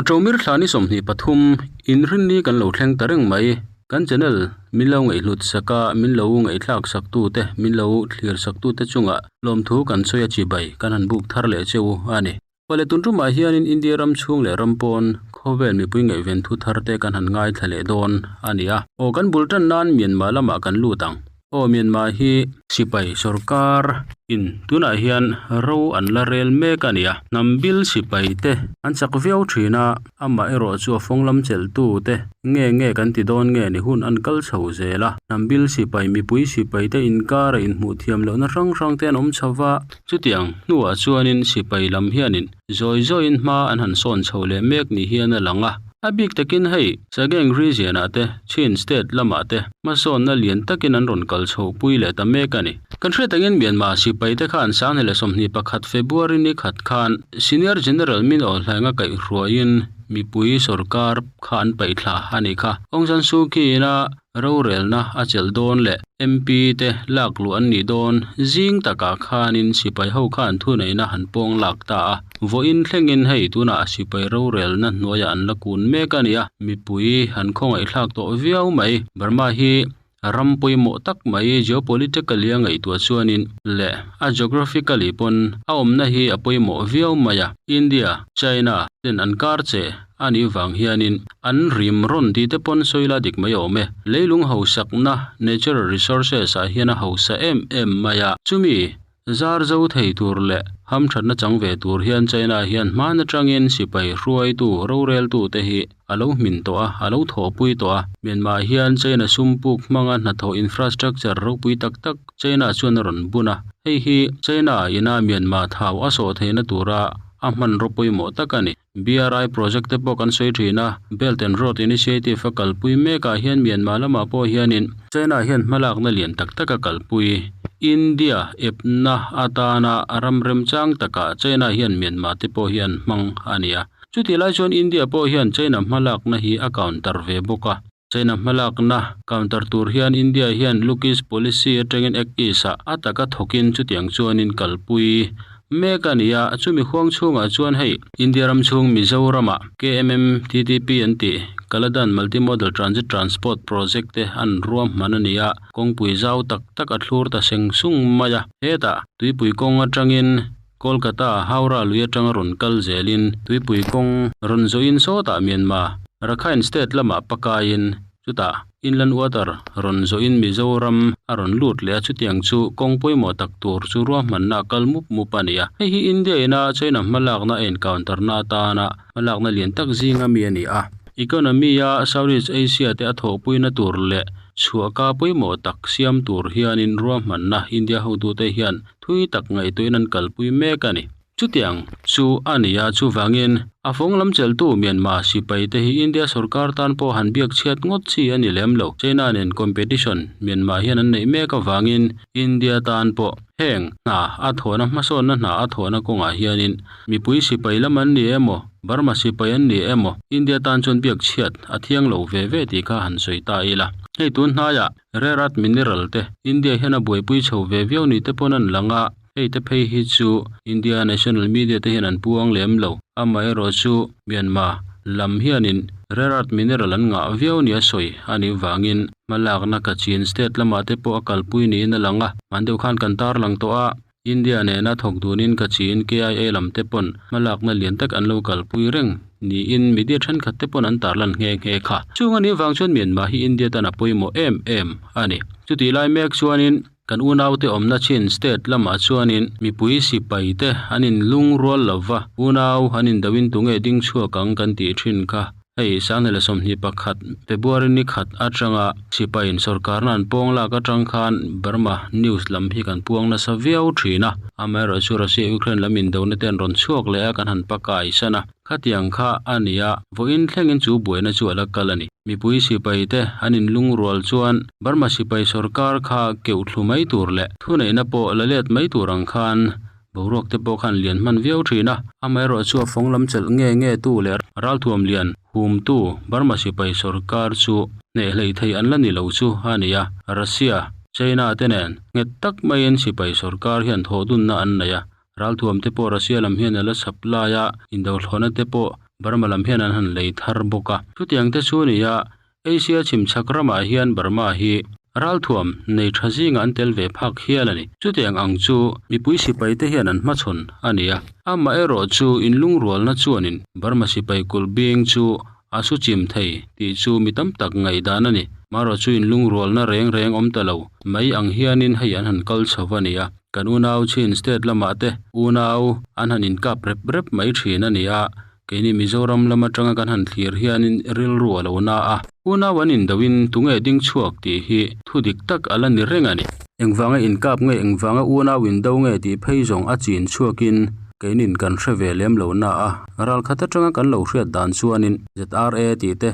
Ṭomir thla ni 23 inrinni kan lo thleng ta reng mai. Kan channel min lo ngaihhlut sak a, min lo ngaihthlak sak tu te, min lo thlir sak tu te chungah lawmthu kan sawi a chibai kan han buk thar leh cheu a ni. Pawle tun tumah hianin India ram chhung leh ram pawn khawvel mipui ngaihven thu thar te kan han ngaithla leh dawn a ni a. Aw kan bul tan nan Myanmar lamah kan lut ang. Aw Myanmar hi sipai sorkar in tunah hian ro an la rel mek a ni a. Hnam bil sipai te an chak viau thin a, amah erawh chu a fawng lam chelh tu te nge nge kan ti dawn nge ni hun an kal chho zel a. Hnam bil sipai mipui sipai te inkara inhmuh thiam lohna hrang hrang te an awm chho va. Chutiang hnuah chuanin sipai lam hianin zawi zawiin hma an han sawn chho leh mek ni hian a lang a. A bik takin hei Sagaing region-ah te, Chin state lamah te hmasawnna lian takin an rawn kal chho pui leh ta mek a ni. Kan hriat angin Myanmar sipaite khan 2021 February ni khat khan Senior General Min Aung Hlaing a kaihhruaiin mipui sorkar kha an paihthla a nih kha. Aung San Suu Kyi-ina Rorelna a chelh dawn leh MP te lak luh an nih dawn zing takah khanin sipai ho khan thuneihna han pawng lak ta a. Vawiin thlengin hei tunah sipai rorelna hnuaiah an la kun mek a ni a, mipui an khawngaihthlak tawh viau mai. Burma hi ram pawimawh tak mai geopolitically a ngaihtuah chuanin leh a geographically pawn a awmna hi a pawimawh viau mai a. India, China ten an kar che A nih vang hianin an rim rawn tih te pawn sawi la dik mai awm e. Leilung hausakna, natural resources, ah hian a hausa em em mai a. Chumi zar zo thei tur leh hamthatna chang ve tur hian China hian hman atangin sipai hruaitu, roreltu te hi a lo hmin tawh a, a lo thawhpui tawh a. Myanmar hian China sum puk hmanga hnathawh infrastructure ropui tak tak China chuan a rawn bun a. Hei hi China ina Myanmar thau a sawh theihna tura a hmanraw pawimawh tak a ni. BRI project te pawh kan sawi thin a, Belt and Road Initiative a kalpui mekah hian Myanmar lamah pawh hianin China hian hmalakna lian tak tak a kalpui. India epna atana ram remchang takah China hian Myanmar te pawh hi an hmang a ni a. Chutih lai chuan India pawh hian China hmalakna hi a counter ve bawk a. China hmalakna counter tur hian India hian Look East Policy atangin Act East ah a taka thawkin chutiang chuanin kalpui mek a ni a, chumi huang chhungah chuan hei India ram chhung Mizoram ah KMMTTP an tih Kaladan Multi-Modal Transit Transport Project te an ruahman a ni a, kawngpui zau tak tak a thlur ta seng sung mai a, hetah tuipui kawng atangin Kolkata, Howrah lui atanga rawn kal zelin tuipui kawng rawn zawhin sawtah Myanmar, Rakhine state lamah pakaiin chutah inland water rawn zawhin Mizoram a rawn lut leh a, chutiang chu kawng pawimawh tak tur chu ruahmanna a kal mup mup a ni a. Hei hi India ina China hmalakna a encounter na atana hmalakna lian tak zinga mi a ni a. Economy a Southeast Asia te a thawhpuina tur leh chhuahka pawimawh tak siam tur hianin ruahmanna India hotute hian Thui tak ngaihtuahin an kalpui mek a ni. Chutiang chu a ni a, chuvangin a fawng lam cheltu Myanmar sipai te hi India sorkar tan pawh han biak chhiat ngawt chi a ni lem lo. China nen competition Myanmar hian an neih mek avangin India tan pawh heng hna a thawhna hmasawnna hna a thawhna kawngah hianin mipui sipai lam an ni emaw Burma sipai an ni emaw India tan chuan biak chhiat a thiang lo ve ve tih kha han sawi ta ila. Hei tun hnaiah Rare earth mineral te India hian a buaipui chho ve viau ni te pawn an lang a, hei te phei hi chu India national media te hian an puang lem lo. Amaherawh chu Myanmar lam hianin rare earth mineral an ngah viau nia sawi a nih vangin hmalakna Kachin state lamah te pawh a kalpui niin a lang a, hman deuh khan kan tarlang tawh a. India nena thawk dunin Kachin KIA lam te pawn hmalakna lian tak an lo kalpui reng niin media thenkhat te pawn an tarlan nghe nghe kha. Chung a nih vang chuan Myanmar hi India tan a pawimawh em em a ni. Chutih lai mek chuanin kan unaute awmna chin state lamah chuanin mipui sipai te an inlungrual lova, unau an indoin tunge ding chhuak ang kan tih thin kha. Hei 2021 February ni khat atanga sipaiin sorkarna an pawng lak atang khan Burma news lam hi kan puang nasa viau thin a, amaherawhchu Russia Ukraine lam indona te an rawn chhuak leh a kan han pakai san a, khatiang kha a ni a, vawiin thlengin chu buaina chu a la kal a ni. Mipui sipai te an inlungrual chuan Burma sipai sorkar kha keuh thlu mai tur leh thuneihna pawh la let mai tur ang khan Boruak te pawh khan lian hman viau thin a, amaherawh chu a fawng lam chelh nge nge tu leh ralthuam lian hum tu Burma sipai sorkar chu hneh hlei thei an la ni lo chu a ni a, Russia, China te nen nghet tak maiin sipai sorkar hian thawhdunna an nei a, ralthuam te pawh Russia lam hian a la supply a, indothlawhna te pawh. Burma lam hian an han lei thar bawk a. Chutiang te chu a ni a, Asia chhimchhak ramah hian Burma hi ralthuam nei tha zingah an tel ve phak hial a ni. Chutiang ang chu mipui sipai te hian an hmachhawn a ni a. Amaherawh chu inlungrualna chuanin Burma sipai kulh bing chu a su chim thei tih chu mi tam tak ngaihdan a ni. Marawh chu inlungrualna reng reng awm ta lo mai ang hianin hei an han kal chho a ni a. Kan unau chin state lamah te unau an han inkap rep rep mai thin a ni a. Keini Mizoram lam atanga kan han thlir hianin rilru a lo na a, unau an indoin tunge ding chhuak tih hi thu dik tak a la ni reng a ni. Engvanga inkap nge engvanga unau indo nge tih phei zawng a chin chhuakin keinin kan hre ve lem lo na a, ralkhat atanga kan lo hriat dan chuanin ZRA tih te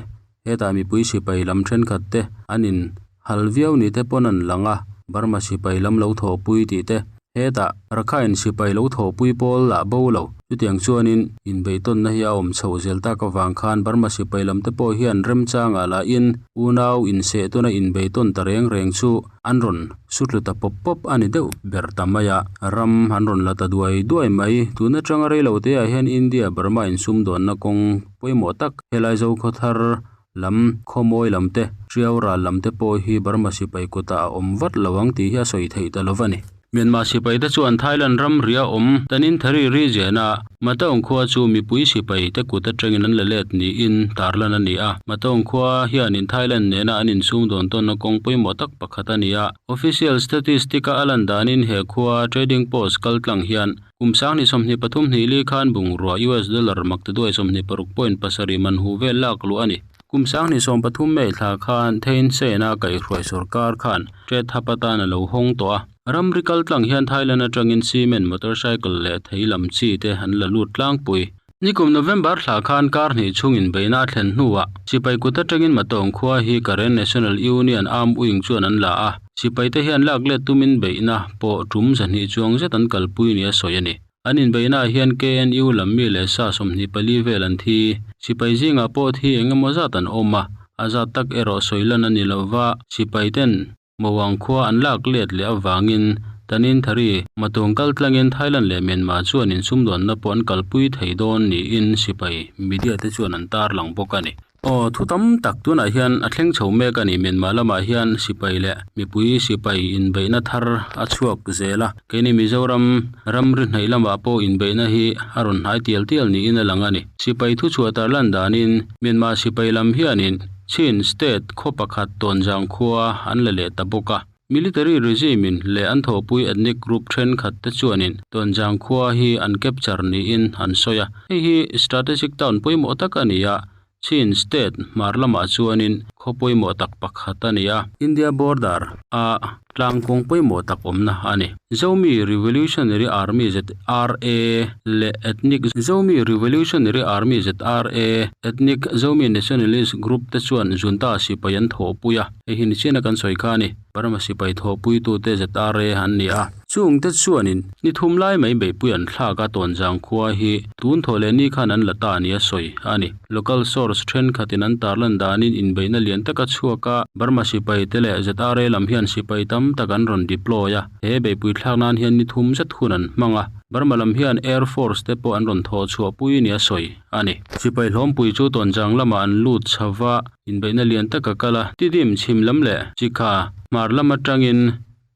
Hetah mipui sipai lam thenkhat te an in hal viau ni te pawn an lang a, Burma sipai lam lo thawhpui tih te, hetah Rakhine sipai lo thawhpui pawl lah bo lo. Chutiang chuanin inbeihtawnna hi a awm chhoh zel tak avang khan Burma sipai lam te pawh hian remchangah lahin unau insehtawn a inbeihtawn ta reng reng chu an rawn su tlu ta pawp pawp a ni deuh ber ta mai a, ram an rawn la ta duai duai mai. Tun atanga reiloteah hian India Burma insumdawnna kawng Pawimawh tak, helai Zokhawthar lam, Khawmawi lam te, Tiau ral lam te pawh hi Burma sipai kutah a awm vat lo ang tih hi a sawi theih ta lo va ni. Myanmar sipai te chuan Thailand ram ria awm Tanintharyi region a Mataung khua chu mipui sipai te kut atangin an la let niin tarlan a ni a. Mataung khua hianin Thailand nena an insum dawn tawnna kawng pawimawh tak pakhat a ni a. Official statistic a a lan danin he khua trading post kaltlang hian Kum sang ni 23 hnih li khan bungrua US dollar maktaduai 26.7 man hu vel lak luh a ni. Kum sang ni 13 May thla khan Thein Sein a kaihhruai sorkar khan trade hub atan a lo hawng tawh a. Ramri kal tlang hian Thailand atangin cement, motorcycle leh thei lam chi te an la lut tlangpui. Nikum November thla khan kar hnih chhungin beihna a thlen hnuah sipai kut atangin Matawng khua hi Karen National Union Armed Wing chuan an la a, sipaite hian lak let tumin beihna pawh tum zahnih chuang zet an kalpui nia sawi a ni. An inbeihnaah hian KNU lam mi leh sa 24 vel an thi. Sipai zingah pawh thi eng emaw zat an awm a, a zat tak erawh sawi lan a ni lova, sipaiten Mawang khua an lak let leh avangin Tanintharyi, Matawng kal tlangin Thailand leh Myanmar chuan insumdawnna pawh an kalpui thei dawn niin sipai media te chuan an tarlang bawk a ni. Aw, thu tam tak tunah hian a thleng chho mek a ni. Myanmar lamah hian sipai leh mipui sipai inbeihna thar a chhuak zel a. Keini Mizoram ramri hnaih lamah pawh inbeihna hi a rawn hnai tial tial niin a lang a ni. Sipai thuchhuah tarlan danin Myanmar sipai lam hianin Chin State khaw pakhat Tawnzang khua an la leh ta bawk a. Military regime in leh an thawhpui ethnic group thenkhat te chuanin Tawnzang khua hi an capture niin an sawi a. Hei hi strategic town pawimawh tak a ni a, Chin State hmar lamah chuanin khaw pawimawh tak pakhat a ni a. India border a tlang kawng pawimawh tak awmna a ni. Zomi Revolutionary Army, ZRA, leh Ethnic Zomi Revolutionary Army, ZRA, Ethnic Zomi Nationalist Group te chuan junta sipai an thawhpui a, hei hi nichina kan sawi kha a ni. Burma sipai thawhpuitute ZRA an ni a. Chungte chuanin ni thum lai mai beihpui an thlak a, Tawnzang khua hi tun thawh leh ni khan an la ta nia sawi a ni. Local source thenkhatin an tarlan danin inbeihna lian taka chhuak a, Burma sipai te leh ZRA lam hian sipai tam tak an rawn deploy a, he beihpui thlak nan hian ni thum zet hun an hmang a, Burma lam hian Air Force te pawh an rawn thawh chhuah pui nia sawi a ni. Sipai hlawmpui chu Tawnzang lamah an lut chho va, inbeihna lian taka kal a, Tidim chhim lam leh Chikha hmar lam atangin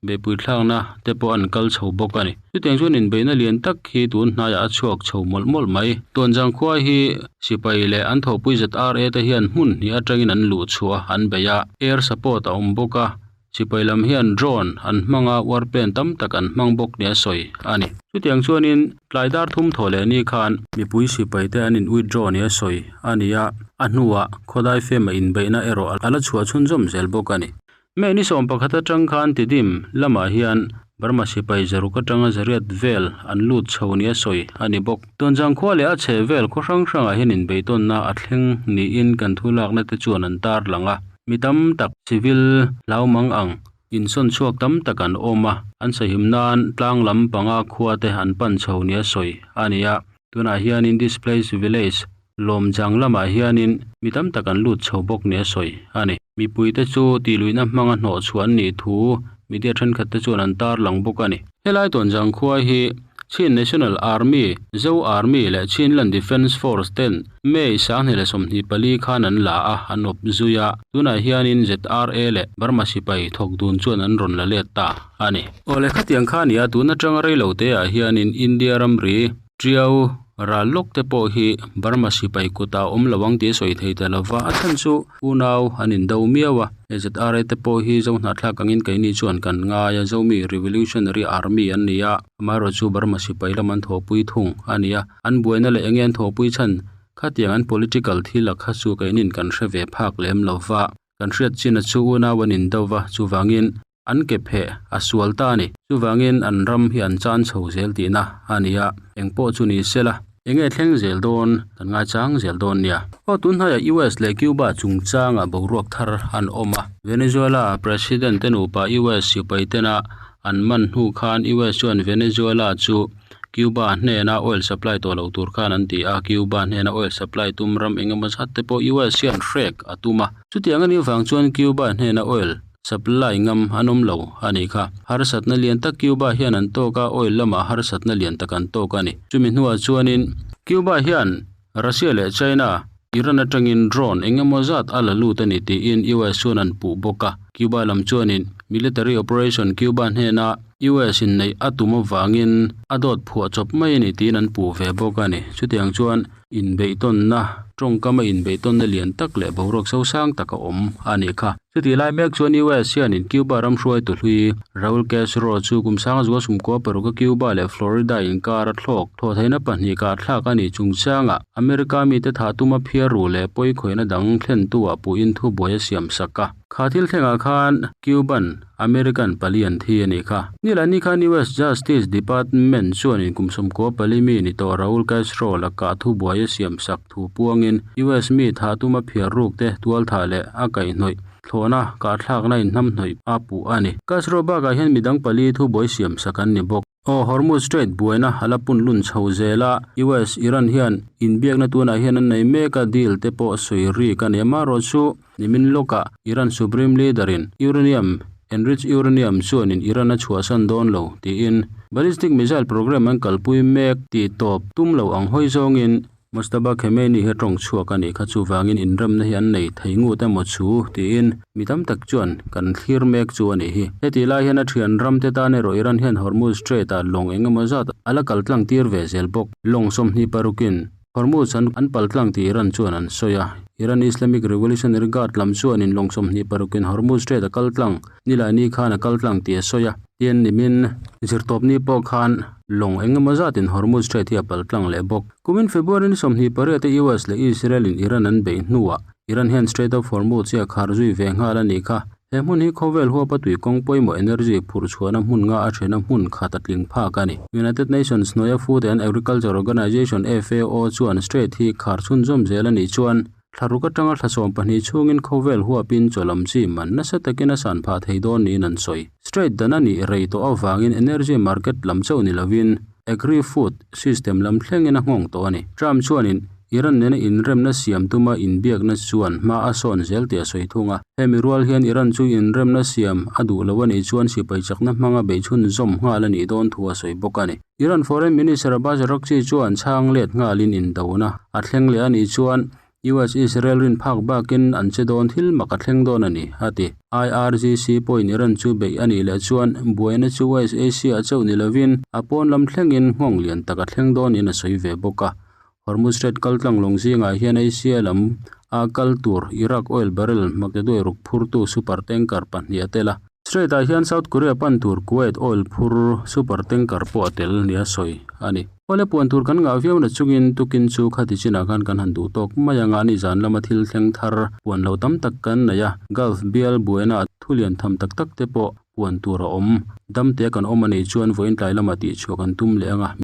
Beihpui thlakna te pawh an kal chho bawk a ni. Chutiang chuan inbeihna lian tak hi tun hnaiah a chhuak chho mawlh mawlh mai. Tuanzang khua hi sipai leh an thawhpui ZRA te hian hmun hnih atangin an luh chhuah a, an bei a. Air support a awm bawk a, sipai lam hian drone an hmang a, warplane tam tak an hmang bawk nia sawi a ni. Chutiang chuanin tlai dar thum thawh leh ni khan mipui sipai te an in withdraw nia sawi a ni a, a hnuah khawdai fema inbeihna erawh a la chhuah chhunzawm zel bawk a ni. May ni 11 atang khan Tidim lamah hian Burma sipai zaruk atanga zariat vel an lut chho nia sawi a ni bawk. Tawnzang khua leh a chheh vel khaw hrang hrangah hian inbeihtawnna a thleng niin kan thu lakna te chuan an tarlang a. Mi tam tak civil hlau mang ang insawn chhuak tam tak an awm a, an sahim nan tlang lam panga khua te an pan chho nia sawi a ni a. Tunah hianin Displaced Village Lawmjang lamah hianin mi tam tak an lut chho bawk nia sawi a ni. Mipuite chu tihluihna hmanga hnawh chhuah an nih thu media thenkhat te chuan an tarlang bawk a ni. Helai Tawnzang khua hi. Chin National Army, Zo Army leh Chinland Defence Force ten May 2024 khan an la a, an awp zui a. Tunah hianin ZRA leh Burma sipai thawk dun chuan an rawn la let ta a ni. Aw le khatiang kha nia tun atanga reilo te ah hianin India ramri Tiau ral lawk te pawh hi Burma sipai kutah awm lo ang tih a sawi thei ta lova, a chhan chu unau an indo miau a. Hei ZRA te pawh hi Zo hnahthlak angin keini chuan kan ngai a, Zomi Revolutionary Army an ni a, amaherawhchu chu Burma sipai lam an thawhpui thung a ni a, an buaina leh enge an thawhpui chhan khatiang an political thil a kha chu keinin kan hre ve phak lem lova, kan hriat chin a chu unau an indo va, chuvangin An ke pheh a sual ta a ni. Chuvangin an ram hi an chan chho zel tihna a ni a, eng pawh chu ni se la, eng nge thleng zel dawn kan ngaichang zel dawn nia. Aw tunhnaiah US leh Cuba chungchangah boruak thar an awm a. Venezuela President te nupa US sipai tena an man hnu khan US chuan Venezuela chu Cuba hnena oil supply tawh loh tur khan an ti a, Cuba hnena oil supply tum ram engemaw zat te pawh US hian hrek a tum a. Chutiang a nih vang chuan Cuba hnena oil supply ngam an awm lo a nih kha. Harsatna lian tak Cuba hian an tawk a, oil lamah harsatna lian tak an tawk a ni. Chumi hnuah chuanin Cuba hian Russia leh China, Iran atangin drone eng emaw zat a la lut a ni tiin US chuan an puh bawk a. Cuba lam chuanin military operation Cuba hnena US in neih a tum avangin a dawt phuah chawp mai a ni tiin an puh ve bawk a ni. Chutiang chuan Inbeihtawnna, tawngkama inbeihtawnna lian tak leh boruak sosang tak a awm a nih kha. Chutih lai mek chuan US hianin Cuba ram hruaitu hlui Raul Castro chu kum sanga zual sumkua paruka Cuba leh Florida inkara thlawk thawhtheihna pahnih kahthlak a nih chungchangah America mite thah tuma phiar ru leh pawikhawihna dang thlentu ah puhin thubuai a siam sak a. Kha thil thlengah khan Cuban American pali an thi a nih kha. Nilai khan US Justice Department chuanin kum 14 mi ni tawh Raul Castro lakah thubuai a siam sak thu puangin US mi thah tuma phiar ruk te tualthah leh a kaihhnawih thlawhna kahthlakna inhnamhnawih a puh a ni. Castro bakah hian midang pali thubuai siam sak an ni bawk. Aw Hormuz Strait buaina a la pun lun chho zel a, US Iran hian inbiakna tunah hian an nei mek a, deal te pawh sawi rik a ni. Amaherawhchu nimin lawkah Iran Supreme Leader in uranium enriched uranium chuanin Iran a chhuahsan dawn lo tiin ballistic missile program an kalpui mek tih tawp tum lo ang hawi zawngin Mojtaba Khamenei hi a tawng chhuak a nih kha chuvangin inremna hi an nei thei ngut emaw chu tiin mi tam tak chuan kan thlir mek chu a nih hi. Hetih lai hian a thian ram te tan erawh Iran hian Hormuz Strait-ah lawng eng emaw zat a la kal tlang tir ve zel bawk. Lawng 26in Hormuz an an pal tlang tih Iran chuan an sawi a. Iran Islamic Revolutionary Guard lam chuanin lawng 26in Hormuz Strait a kal tlang Nilaini khan a kal tlang tih a sawi a. Tin, nimin zirtawpni pawh khan lawng eng emaw zatin Hormuz Strait hi a pal tlang leh bawk. Kumin February ni 28 a US leh Israel in Iran an beih hnuah Iran hian Strait of Hormuz hi a khar zui ve nghal a nih kha. He hmun hi khawvel huapa tui kawng pawimawh energy phurh chhuahna hmun nga a thena hmun khat a tling phak a ni. United Nations hnuaia Food and Agriculture Organization, FAO, chuan Strait hi khar chhunzawm zel a nih chuan thla ruk atanga thla 12 chhungin khawvel huapin chaw lam chi man nasa takin a san phah thei dawn niin an sawi. Strait dan a nih rei tawh avangin energy market lam chauh ni lovin agri-food system lam thlengin a nghawng tawh a ni. Trump chuanin Iran nena inremna siam tuma inbiakna chuan hma a sawn zel tih a sawi thung a. Hemi rual hian Iran chu inremna siam a duh lo a nih chuan sipai chakna hmanga beihchhun zawm nghal a nih dawn thu a sawi bawk a ni. Iran Foreign Minister Abbas Araghchi chuan chhang let nghalin indona a thleng leh a nih chuan US Israel rin phak bakin an che dawn thil mak a thleng dawn a ni, a ti. IRGC pawhin Iran chu beih a nih leh chuan buaina chu West Asia ah chauh ni lovin a pawn lam thlengin nghawng lian tak a thleng dawnin a sawi ve bawk a. Hormuz Strait kaltlang lawng zingah hian Asia lam a kal tur Iraq oil barrel maktaduai ruk phurtu super tanker pahnih a tel a. Strait ah hian South Korea pan tur Kuwait oil phur super tanker pawh a tel nia sawi a ni. Awle puan tur kan ngah viau na chungin tukin chu khati chinah khan kan han duh tawk mai anga ni zan lama thil thleng thar puan lo tam tak kan nei a, Gulf bial buaina thu lian tham tak tak te pawh puan tur a awm. Damte kan awm a nih chuan vawiin tlai lamah tihchhuah kan tum leh anga.